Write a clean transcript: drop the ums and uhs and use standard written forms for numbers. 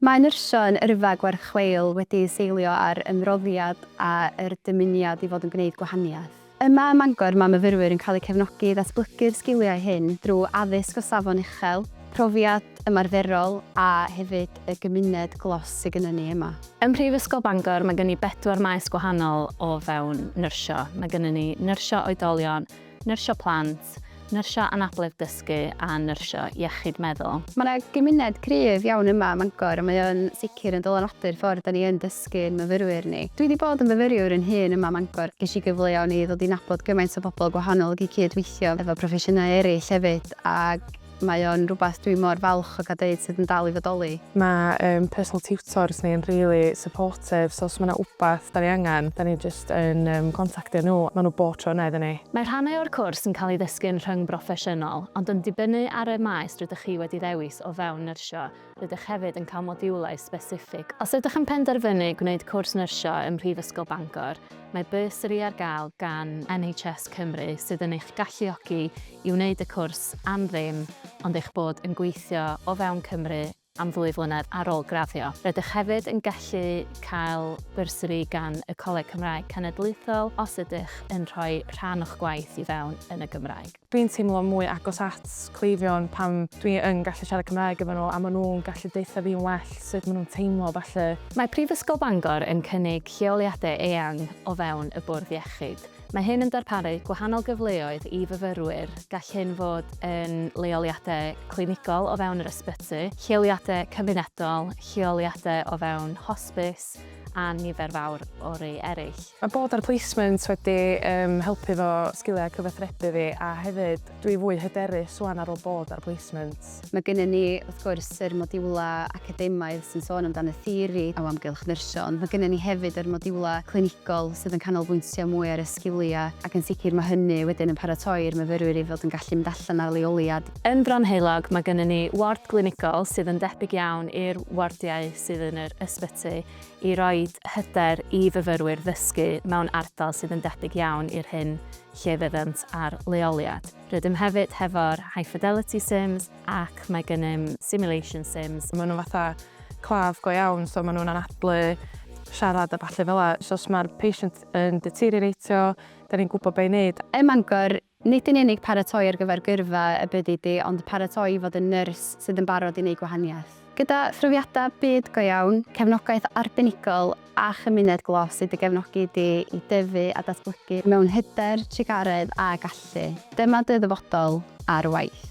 Mae nyrsio yn yrfa gwerth chweil wedi'i seilio ar ymroddiad a yr dymuniad i fod yn gwneud gwahaniaeth. Yma ym Mangor mae myfyrwyr yn cael eu cefnogi i ddatblygu'r sgiliau hyn drwy addysg o safon uchel, profiad ymarferol a hefyd y gymuned glos sydd gynnon ni yma. Ym Mhrifysgol Bangor mae gen ni bedwar maes gwahanol o fewn nyrsio. Mae gynnon ni nyrsio oedolion, nyrsio plant, nyrsio anabledd dysgu a nyrsio iechyd meddwl. Mae 'na gymuned cryf iawn yma ym Mangor a mae o'n sicr yn dylanwadu'r ffordd 'da ni yn dysgu'n myfyrwyr ni. Dwi 'di bod yn fyfyriwr yn hŷn yma ym Mangor. Ges i gyfleon i ddod i nabod gymaint o bobl gwahanol ag i cyd-weithio efo proffesiynau eraill hefyd ag Mae o'n rhywbeth dwi mor falch o gael deud sydd yn dal i fodoli. Mae yym personal tutors ni yn rili supportive so os ma' 'na wbath 'da ni angen 'da ni jyst yn yym contactio nhw, ma' nhw bob tro yna iddyn ni. Mae rhannau o'r cwrs yn cael ei ddysgu'n rhyngbroffesiynol, ond yn dibynnu ar y maes rydych chi wedi ddewis o fewn nyrsio, rydych hefyd yn cael modiwlau sbesiffig. Os ydych yn penderfynu gwneud cwrs nyrsio ym Mhrifysgol Bangor, mae bursary ar gael gan NHS Cymru sydd yn eich galluogi i wneud y cwrs am ddim ond eich bod yn gweithio o fewn Cymru am ddwy flynedd ar ôl graddio. Rydych hefyd yn gallu cael bursary gan y Coleg Cymraeg Cenedlaethol os ydych yn rhoi rhan o'ch gwaith i fewn yn y Gymraeg. Dwi'n teimlo mwy agos at cleifion pan dwi yn gallu siarad Cymraeg efo nhw a maen nhw'n gallu deutha fi'n well sut maen nhw'n teimlo ballu. Mae Prifysgol Bangor yn cynnig lleoliadau eang o fewn y bwrdd iechyd. Mae hyn yn darparu gwahanol gyfleoedd i fyfyrwyr, gall hyn fod yn leoliadau clinigol o fewn yr ysbyty, lleoliadau cymunedol, lleoliadau o fewn hosbis a nifer fawr o rei eraill. Mae bod ar placement wedi helpu efo sgiliau cyfathrebu fi a hefyd Dwi fwy hyderus wan ar ol bod ar placement. Mae gennyn ni, wrth gwrs, yr modiwlau academaidd sy'n sôn amdan y theori o amgylch nyrsio, ond mae gennyn ni hefyd yr modiwlau clinigol sydd yn canolbwyntio mwy ar y sgiliau, ac yn sicr mae hynny wedyn yn paratoi'r myfyrwyr i fod yn gallu mynd allan ar leoliad. Yn Fronheulog, mae gennyn ni ward glinigol sydd yn debyg iawn i'r wardiau sydd yn yr ysbyty i roid hyder i fyfyrwyr ddysgu mewn ardal sydd yn debyg iawn i'r hyn lle fyddant ar leoliad. Rydym hefyd hefo'r High Fidelity Sims ac mae gennym Simulation Sims. Maen nhw fatha claf go iawn, so maen nhw'n anadlu, siarad a ballu fel 'a. So os mae'r patient yn deterioratio, dan ni'n gwybod be i wneud. Ym Mangor, nid yn unig paratoi ar gyfer gyrfa y byddi di, ond paratoi i fod yn nyrs sydd yn barod i wneud gwahaniaeth. Gyda phrofiadau byd go iawn, cefnogaeth arbenigol a chymuned glos i dy gefnogi di i dyfu a datblygu mewn hyder, trugaredd a gallu. Dyma dy ddyfodol ar waith.